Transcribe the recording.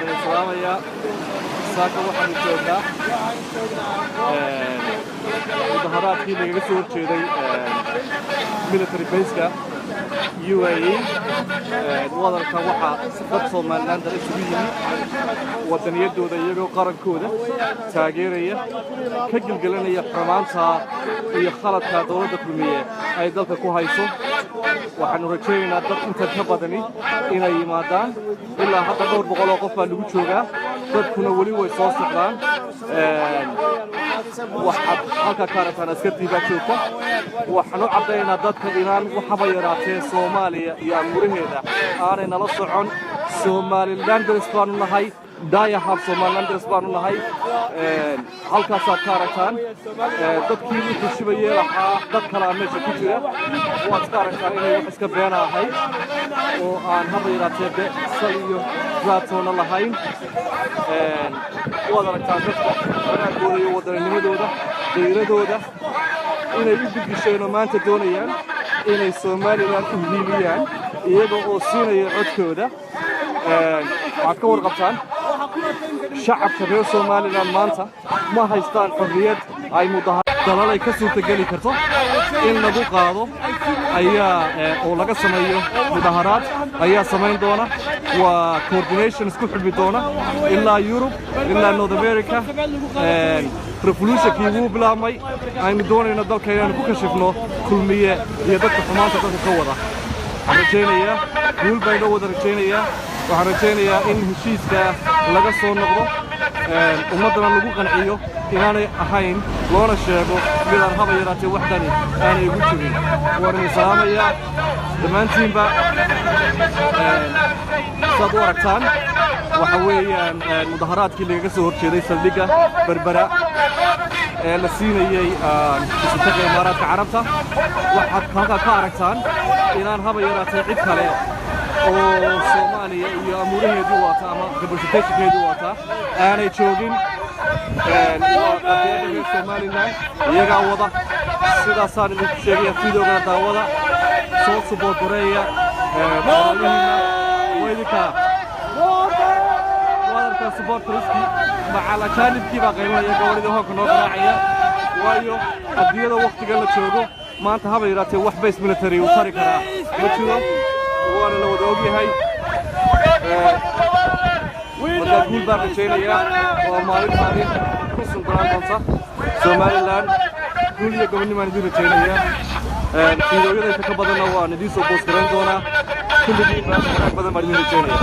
Waan idin salaamayaa. Saaka waxaanu joognaa mudaharaadkii lagaga soo horjeeday military base-ka UAE. Wadanka waxaa dad Somalilander isugu yimi wadaniyadooda, iyagoo qarankooda taageeraya, ka gelgelanaya xumaanta iyo khaladka dowladda Kulmiye ay dalka ku hayso. Waxaannu rajaynaynaa dad inta ka badani inay yimaadaan. Ilaa hadda dhowr boqol oo qof baa lagu joogaa, dadkuna weli way soo socdaan. Waxaad halka ka aragtaan askartii baa joogta. Waxaan u caddaynaa dadka inaan waxaba yaraatee Soomaaliya iyo amuuraheeda aanay nala socon. Somalilanders baanu nahay, die-hard Somalilanders baanu nahay. Halkaasaad ka aragtaan dadkii wuxuu shibayee lahaa, dad kalaa meesha ku jira. Waad iska aragtaan inay wax iska beena ahayd oo aan haba yaraatee be sal iyo raatoona lahayn. Waad aragtaan dadka wanaagooda iyo waddaninimadooda, dayradooda inay u gudgisheen oo maanta doonayaan inay Somaliland u hiiliyaan iyaga oo siinaya codkooda. Waxaad ka warqabtaan, shacabka reer Somaliland maanta ma haystaan xorriyad ay dalalay ka suurtageli karto in lagu qaado ayaa oo laga sameeyo mudaharaad ayaa samayn doona. Waa coordination isku xidhmi doona ilaa Yurub ilaa North America. Revolutionkii wuu bilaabmay. Aynu doonayno dalka inaanu ku kashifno Kulmiye iyo dadka xumaanta dalka ka wada. Waxaan rajaynayaa guul baan inoo wada rajaynayaa. Waxaan rajaynayaa in heshiiska laga soo noqdo, ummaddana lagu qanciyo inaanay ahayn, loona sheego midaan haba yaraatee waxdani aanay ugu jirin. Waan idin salaamayaa dhammaantiinba. Saad u aragtaan, waxa weeyaan mudaharaadkii lagaga soo horjeeday saldhigga Berbera ee la siinayey Isutaga Imaaraadka Carabta. Waxaad halkaa ka aragtaan inaan haba yaraatee cid kale oo Soomaaliya iyo amuuraheedii wata ama representationkeedii wata aanay joogin. Waa qadiyadda reer Somaliland, iyagaa wada. Sidaasaan idinku sheegaya. Videogana daawada, soo support gareeya walaalihiina. Waa idinka, waad arkaa supporterskii macal ajaanibkii baa qaylinaya, gawaridii hoonka noo garaacaya, waayo adduunyada wakhtigan la joogo maanta haba yaraatee wax base military uu tari karaa ma jiro, waana la wada ogyahay. Markaa guul baan rajaynayaa. Waa maalin taariikh ku sugnaan doonta Somaliland. Guul iyo gobonnimaan idin rajaynayaa. Fiidooyada inta ka badanna waan idiin soo post garayn doonaa. Kulligiinba wanaag badan baan idin rajaynaya.